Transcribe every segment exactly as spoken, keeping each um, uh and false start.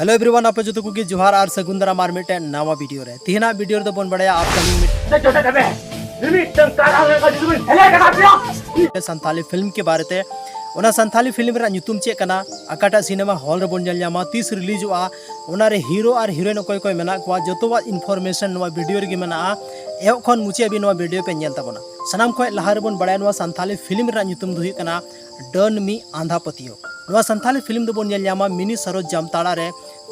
Hello everyone, ᱟᱯᱮ ᱡᱚᱛᱚ ᱠᱚᱜᱮ ᱡᱚᱦᱟᱨ ᱟᱨ ᱥᱟᱹᱜᱩᱱ ᱫᱟᱨᱟᱢ ᱟᱨ ᱢᱤᱫᱴᱮᱱ ᱱᱟᱣᱟ ᱵᱷᱤᱰᱤᱭᱳ ᱨᱮ᱾ ᱛᱮᱦᱮᱧᱟᱜ ᱵᱷᱤᱰᱤᱭᱳ ᱨᱮᱫᱚ ᱵᱚᱱ ᱵᱟᱲᱟᱭᱟ upcoming ᱢᱤᱫ ᱥᱟᱱᱛᱟᱞᱤ ᱯᱷᱤᱞᱢ ᱠᱮ ᱵᱟᱨᱮ ᱛᱮ᱾ ᱚᱱᱟ ᱥᱟᱱᱛᱟᱞᱤ ᱯᱷᱤᱞᱢ ᱨᱮᱱᱟᱜ ᱧᱩᱛᱩᱢ ᱪᱮᱫ ᱠᱟᱱᱟ, ᱚᱠᱟᱴᱟᱜ ᱥᱤᱱᱮᱢᱟ ᱦᱚᱞ ᱨᱮᱵᱚᱱ ᱧᱮᱞ ᱧᱟᱢᱟ, ᱛᱤᱥ ᱨᱤᱞᱤᱡᱚᱜᱼᱟ, ᱚᱱᱟ ᱨᱮ ᱦᱤᱨᱳ ᱟᱨ ᱦᱤᱨᱳᱭᱤᱱ ᱚᱠᱚᱭ ᱚᱠᱚᱭ ᱢᱮᱱᱟᱜ ᱠᱚᱣᱟ, ᱡᱚᱛᱚᱣᱟᱜ ᱤᱱᱯᱷᱚᱨᱢᱮᱥᱚᱱ ᱱᱚᱣᱟ ᱵᱷᱤᱰᱤᱭᱳ ᱨᱮᱜᱮ ᱢᱮᱱᱟᱜᱼᱟ᱾ ᱮᱦᱚᱵ ᱠᱷᱚᱱ ᱢᱩᱪᱟᱹᱫ ᱦᱟᱹᱵᱤᱡ ᱱᱚᱣᱟ ᱵᱷᱤᱰᱤᱭᱳ ᱯᱮ ᱧᱮᱞ ᱛᱟᱵᱚᱱᱟ᱾ ᱥᱟᱱᱟᱢ ᱠᱷᱚᱱ ᱞᱟᱦᱟ ᱨᱮᱵᱚᱱ ᱵᱟᱲᱟᱭᱟ ᱱᱚᱣᱟ ᱥᱟᱱᱛᱟᱞᱤ ᱯᱷᱤᱞᱢ ᱨᱮᱱᱟᱜ ᱧᱩᱛᱩᱢ ᱫᱚ ᱦᱩᱭᱩᱜ ᱠᱟᱱᱟ ᱰᱟᱹᱱ ᱢᱤᱫ ᱟᱸᱫᱷᱟ ᱯᱟᱹᱛᱭᱟᱹᱣ᱾ ᱱᱚᱣᱟ ᱥᱟᱱᱛᱟᱞᱤ ᱯᱷᱤᱞᱢ ᱫᱚᱵᱚᱱ ᱧᱮᱞ ᱧᱟᱢᱟ ᱢᱤᱱᱤ ᱥᱟᱨᱚᱫ ᱡᱟᱢᱛᱟᱲᱟ ᱨᱮ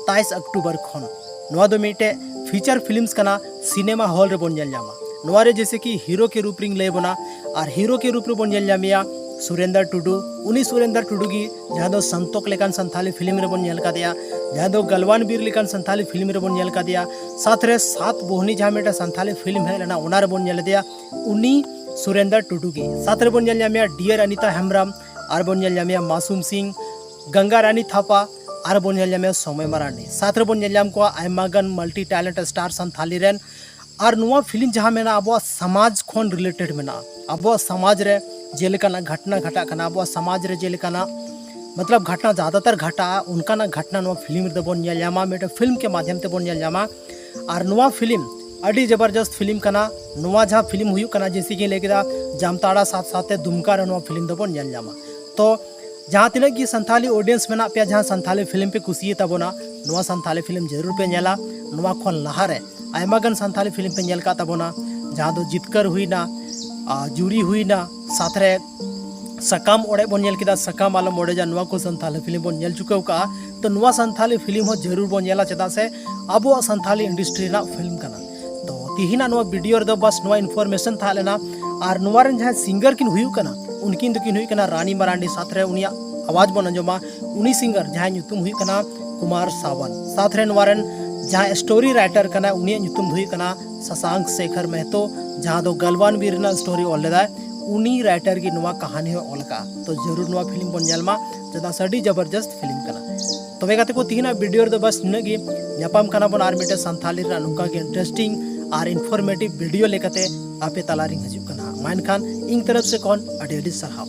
ᱛᱟᱭᱤᱥ ᱚᱠᱴᱳᱵᱚᱨ ᱠᱷᱚᱱ᱾ ᱱᱚᱣᱟ ᱫᱚ ᱢᱤᱫᱴᱮᱡ ᱯᱷᱤᱪᱟᱨ ᱯᱷᱤᱞᱢᱥ ᱠᱟᱱᱟ, ᱥᱤᱱᱮᱢᱟ ᱦᱚᱞ ᱨᱮᱵᱚᱱ ᱧᱮᱞ ᱧᱟᱢᱟ᱾ ᱱᱚᱣᱟ ᱨᱮ ᱡᱮᱭᱥᱮ ᱠᱤ ᱦᱤᱨᱳ ᱠᱮ ᱨᱩᱯ ᱨᱤᱧ ᱞᱟᱹᱭ ᱵᱚᱱᱟ, ᱟᱨ ᱦᱤᱨᱳ ᱠᱮ ᱨᱩᱯ ᱨᱮᱵᱚᱱ ᱧᱮᱞ ᱧᱟᱢᱮᱭᱟ ᱥᱩᱨᱮᱱᱫᱟᱨ ᱴᱩᱰᱩ᱾ ᱩᱱᱤ ᱥᱩᱨᱮᱱᱫᱟᱨ ᱴᱩᱰᱩ ᱜᱮ ᱡᱟᱦᱟᱸ ᱫᱚ ᱥᱟᱱᱛᱚᱠ ᱞᱮᱠᱟᱱ ᱥᱟᱱᱛᱟᱞᱤ ᱯᱷᱤᱞᱢ ᱨᱮᱵᱚᱱ ᱧᱮᱞ ᱠᱟᱫᱮᱭᱟ, ᱡᱟᱦᱟᱸ ᱫᱚ ᱜᱟᱞᱣᱟᱱ ᱵᱤᱨ ᱞᱮᱠᱟᱱ ᱥᱟᱱᱛᱟᱞᱤ ᱯᱷᱤᱞᱢ ᱨᱮᱵᱚᱱ ᱧᱮᱞ ᱠᱟᱫᱮᱭᱟ, ᱥᱟᱛ ᱨᱮ ᱥᱟᱛ ᱵᱳᱦᱱᱤ ᱡᱟᱦᱟᱸ ᱢᱤᱫᱴᱮᱱ ᱥᱟᱱᱛᱟᱞᱤ ᱯᱷᱤᱞᱢ ᱦᱮᱡ ᱞᱮᱱᱟ, ᱚᱱᱟ ᱨᱮᱵᱚᱱ ᱧᱮᱞ ᱞᱮᱫᱮᱭᱟ ᱩᱱᱤ ᱥᱩᱨᱮᱱᱫᱟᱨ ᱴᱩᱰᱩ ᱜᱮ᱾ ᱥᱟᱛ ᱨᱮᱵᱚᱱ ᱧᱮᱞ ᱧᱟᱢᱮᱭᱟ ᱰᱤᱭᱟᱨ ᱟᱱᱤᱛᱟ ᱦᱮᱢᱵᱨᱚᱢ, ᱟᱨ ᱵᱚᱱ ᱧᱮᱞ ᱧᱟᱢᱮᱭᱟ ᱢᱟᱥᱩᱢ ᱥᱤᱝ, ᱜᱟᱝᱜᱟ ᱨᱟᱱᱤ ᱛᱷᱟᱯᱟ, ᱟᱨ ᱵᱚᱱ ᱧᱮᱞ ᱧᱟᱢᱮᱭᱟ ᱥᱚᱢᱚᱭ ᱢᱟᱨᱟᱱᱰᱤ᱾ ᱥᱟᱛ ᱨᱮᱵᱚᱱ ᱧᱮᱞ ᱧᱟᱢ ᱠᱚᱣᱟ ᱟᱭᱢᱟ ᱜᱟᱱ ᱢᱟᱞᱴᱤ ᱴᱮᱞᱮᱱᱴ ᱥᱴᱟᱨ ᱥᱟᱱᱛᱷᱟᱞᱤ ᱨᱮᱱ᱾ ᱟᱨ ᱱᱚᱣᱟ ᱯᱷᱤᱞᱢ ᱡᱟᱦᱟᱸ ᱢᱮᱱᱟᱜᱼᱟ, ᱟᱵᱚᱣᱟᱜ ᱥᱚᱢᱟᱡᱽ ᱠᱷᱚᱱ ᱨᱤᱞᱮᱴᱮᱰ ᱢᱮᱱᱟᱜᱼᱟ᱾ ᱟᱵᱚᱣᱟᱜ ᱥᱚᱢᱟᱡᱽ ᱨᱮ ᱡᱮᱞᱮᱠᱟᱱᱟᱜ ᱜᱷᱟᱴᱱᱟ ᱜᱷᱟᱴᱟᱜ ᱠᱟᱱᱟ, ᱟᱵᱚᱣᱟᱜ ᱥᱚᱢᱟᱡᱽ ᱨᱮ ᱡᱮᱞᱮᱠᱟᱱᱟᱜ ᱢᱚᱛᱞᱚᱵ ᱜᱷᱟᱴᱱᱟ ᱡᱟᱫᱟᱛᱟᱨ ᱜᱷᱟᱴᱟᱜᱼᱟ, ᱚᱱᱠᱟᱱᱟᱜ ᱜᱷᱟᱴᱱᱟ ᱱᱚᱣᱟ ᱯᱷᱤᱞᱢ ᱨᱮᱫᱚ ᱵᱚᱱ ᱧᱮᱞ ᱧᱟᱢᱟ, ᱢᱤᱫᱴᱮᱱ ᱯᱷᱤᱞᱢ ᱠᱮ ᱢᱟᱫᱷᱭᱚᱢ ᱛᱮᱵᱚᱱ ᱧᱮᱞ ᱧᱟᱢᱟ᱾ ᱟᱨ ᱱᱚᱣᱟ ᱯᱷᱤᱞᱢ ᱟᱹᱰᱤ ᱡᱚᱵᱚᱨᱡᱚᱥᱛ ᱯᱷᱤᱞᱢ ᱠᱟᱱᱟ᱾ ᱱᱚᱣᱟ ᱡᱟᱦᱟᱸ ᱯᱷᱤᱞᱢ ᱦᱩᱭᱩᱜ ᱠᱟᱱᱟ, ᱡᱮᱭᱥᱮ ᱠᱤ ᱞᱟᱹᱭ ᱠᱮᱫᱟ, ᱡᱟᱢᱛᱟᱲᱟ ᱥᱟᱛ ᱥᱟᱛᱮ ᱫᱩᱢᱠᱟ ᱨᱮ ᱱᱚᱣᱟ ᱯᱷᱤᱞᱢ ᱫᱚᱵᱚᱱ ᱧᱮᱞ ᱧᱟᱢᱟ᱾ ᱛᱚ ᱡᱟᱦᱟᱸ ᱛᱤᱱᱟᱹᱜ ᱜᱮ ᱥᱟᱱᱛᱷᱟᱞᱤ ᱚᱰᱤᱭᱮᱱᱥ ᱢᱮᱱᱟᱜ ᱯᱮᱭᱟ, ᱡᱟᱦᱟᱸ ᱥᱟᱱᱛᱷᱟᱞᱤ ᱯᱷᱤᱞᱢ ᱯᱮ ᱠᱩᱥᱤᱭᱟᱛᱟ ᱵᱚᱱᱟ, ᱱᱚᱣᱟ ᱥᱟᱱᱛᱷᱟᱞᱤ ᱯᱷᱤᱞᱢ ᱡᱟᱹᱨᱩᱲ ᱯᱮ ᱧᱮᱞᱟ᱾ ᱱᱚᱣᱟ ᱠᱷᱚᱱ ᱞᱟᱦᱟᱨᱮ ᱟᱭᱢᱟ ᱜᱟᱱ ᱥᱟᱱᱛᱷᱟᱞᱤ ᱯᱷᱤᱞᱢ ᱯᱮ ᱧᱮᱞ ᱠᱟᱜ ᱛᱟᱵᱚᱱᱟ, ᱡᱟᱦᱟᱸ ᱫᱚ ᱡᱤᱛᱠᱟᱹᱨ ᱦᱩᱭᱱᱟ, ᱟᱨ ᱡᱩᱨᱤ ᱦᱩᱭᱱᱟ, ᱥᱟᱛᱨᱮ ᱥᱟᱠᱟᱢ ᱚᱲᱮᱡ ᱵᱚᱱ ᱧᱮᱞ ᱠᱮᱫᱟ, ᱥᱟᱠᱟᱢ ᱟᱞᱚᱢ ᱚᱲᱮᱡᱟ, ᱱᱚᱣᱟ ᱠᱚ ᱥᱟᱱᱛᱷᱟᱞᱤ ᱯᱷᱤᱞᱢ ᱵᱚᱱ ᱧᱮᱞ ᱪᱩᱠᱟᱹᱣ ᱠᱟᱜᱼᱟ᱾ ᱛᱚ ᱱᱚᱣᱟ ᱥᱟᱱᱛᱷᱟᱞᱤ ᱯᱷᱤᱞᱢ ᱦᱚᱸ ᱡᱟᱹᱨᱩᱲ ᱵᱚᱱ ᱧᱮᱞᱟ, ᱪᱮᱫᱟᱜ ᱥᱮ ᱟᱵᱚᱣᱟᱜ ᱥᱟᱱᱛᱷᱟᱞᱤ ᱤᱱᱰᱟᱥᱴᱨᱤ ᱨᱮᱱᱟᱜ ᱯᱷᱤᱞᱢ ᱠᱟᱱᱟ᱾ ᱛᱚ ᱛᱤᱦᱤᱧᱟᱜ ᱱᱚᱣᱟ ᱵᱷᱤᱰᱤᱭᱳ ᱨᱮᱫᱚ ᱵᱟᱥ ᱱᱚᱣᱟ ᱤᱱᱯᱷᱚᱨᱢᱮᱥᱚᱱ ᱛᱟᱦᱮᱸ ᱞᱮᱱᱟ᱾ ᱟᱨ ᱱᱚᱣᱟ ᱨᱮᱱ ᱡᱟᱦᱟᱸᱭ ᱥᱤᱝᱜᱟᱨ ᱠᱤᱱ ᱦᱩᱭᱩᱜ ᱠᱟᱱᱟ, ᱩᱱᱠᱤᱱ ᱫᱚᱠᱤᱱ ᱦᱩᱭᱩᱜ ᱠᱟᱱᱟ ᱨᱟᱱᱤ ᱢᱟᱨᱟᱱᱰᱤ, ᱥᱟᱛᱨᱮ ᱩᱱᱤᱭᱟᱜ ᱟᱣᱟᱡᱽ ᱵᱚᱱ ᱟᱸᱡᱚᱢᱟ᱾ ᱩᱱᱤ ᱥᱤᱝᱜᱟᱨ ᱡᱟᱦᱟᱸᱭ ᱧᱩᱛᱩᱢ ᱦᱩᱭᱩᱜ ᱠᱟᱱᱟ ᱠᱩᱢᱟᱨ ᱥᱟᱣᱟᱱ᱾ ᱥᱟᱛᱨᱮ ᱱᱚᱣᱟ ᱨᱮᱱ ᱡᱟᱦᱟᱸᱭ ᱥᱴᱳᱨᱤ ᱨᱟᱭᱴᱟᱨ ᱠᱟᱱᱟᱭ, ᱩᱱᱤᱭᱟᱜ ᱧᱩᱛᱩᱢ ᱫᱚ ᱦᱩᱭᱩᱜ ᱠᱟᱱᱟ ᱥᱟᱥᱟᱝᱠ ᱥᱮᱠᱷᱚᱨ ᱢᱮᱦᱛᱚ, ᱡᱟᱦᱟᱸ ᱫᱚ ᱜᱟᱞᱣᱟᱱ ᱵᱤᱨ ᱨᱮᱱᱟᱜ ᱥᱴᱳᱨᱤ ᱚᱞ ᱞᱮᱫᱟᱭ᱾ ᱩᱱᱤ ᱨᱟᱭᱴᱟᱨ ᱜᱮ ᱱᱚᱣᱟ ᱠᱟᱹᱦᱱᱤ ᱦᱚᱸ ᱚᱞ ᱠᱟᱜᱼᱟ᱾ ᱛᱚ ᱡᱟᱹᱨᱩᱲ ᱱᱚᱣᱟ ᱯᱷᱤᱞᱢ ᱵᱚᱱ ᱧᱮᱞ ᱢᱟ, ᱪᱮᱫᱟᱜ ᱥᱮ ᱟᱹᱰᱤ ᱡᱚᱵᱚᱨᱡᱚᱥᱛ ᱯᱷᱤᱞᱢ ᱠᱟᱱᱟ᱾ ᱛᱚᱵᱮ ᱜᱟᱛᱮ ᱠᱚ, ᱛᱤᱦᱤᱧᱟᱜ ᱵᱷᱤᱰᱤᱭᱳ ᱨᱮᱫᱚ ᱵᱟᱥ ᱱᱤᱱᱟᱹᱜ ᱜᱮ᱾ ᱧᱟᱯᱟᱢ ᱠᱟᱱᱟ ᱵᱚᱱ ᱟᱨ ᱢᱤᱫᱴᱮᱱ ᱥᱟᱱᱛᱷᱟᱞᱤ ᱨᱮᱱᱟᱜ ᱱᱚᱝᱠᱟ ᱜᱮ ᱤᱱᱴᱟᱨᱮᱥᱴᱤᱝ ᱟᱨ ᱤᱱᱯᱷᱚᱨᱢᱮᱴᱤᱵᱷ ᱵᱷᱤᱰᱤᱭᱳ ᱞᱮᱠᱟᱛᱮ ᱟᱯᱮ ᱛᱟᱞᱟᱨᱤᱧ ᱦᱤᱡᱩᱜ ᱠᱟᱱᱟ᱾ ᱢᱟ ᱮᱱᱠᱷᱟᱱ ᱤᱧ ᱛᱚᱨᱚᱯ ᱥᱮ ᱠᱷᱚᱱ ᱟᱹᱰᱤ ᱟᱹᱰᱤ ᱥᱟᱨᱦᱟᱣ᱾